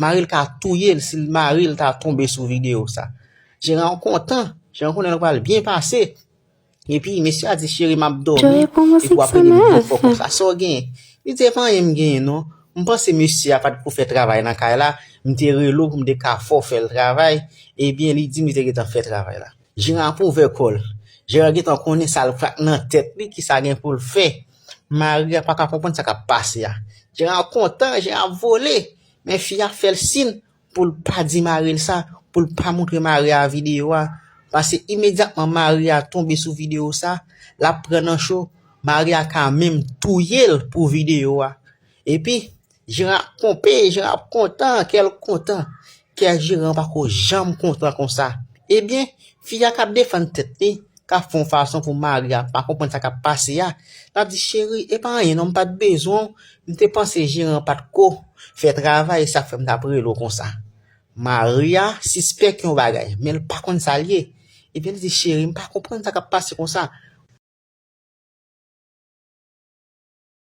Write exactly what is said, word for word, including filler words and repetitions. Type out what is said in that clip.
Mari l ka touye l si mari l ta tonbe sou videyo sa. Jeran an kontan, Jeran konnen l pral byen pase. Epi mesye a di, cheri, m ap dòmi, epi w ap rele m byen fò konsa, sa w genyen? Li di, e pa anyen m genyen non. M panse mesye a pa t pou fè travay nan kay la, m te rele w pou m te ka fè w fè l travay. Ebyen, li di m li te gentan fè travay la. Jeran ap ouvè kò l. Jeran gentan konnen sa l pran nan tèt li, kisa gen pou l fè. Mari a pa ka konprann sa k ap pase a. Jeran kontan, Jeran ap vole. Men fi a fè l siy pou l pa di mari l sa, pou l pa montre mari a videyo a. Paske imedyatman mari a tonbe sou videyo sa, l ap pran nan cho, mari a ka menm touye l pou videyo a. Epi, Jeran ap ponpe, Jeran ap kontan, kè l kontan. Kè Jeran pako janm kontan konsa. Ebyen, fi a k ap defann tèt li, k ap fè yon fason pou mari a pa konprann sa k ap pase a. L ap di, cheri, e pa anyen non, m pa t bezwen w, m te panse Jeran pa t ko fè travay, sa k fè m t ap rele w konsa. Mari a sispèk yon bagay, men l pa konn sa l ye. Ebyen, li di, cheri, m pa konprann sa k ap pase konsa.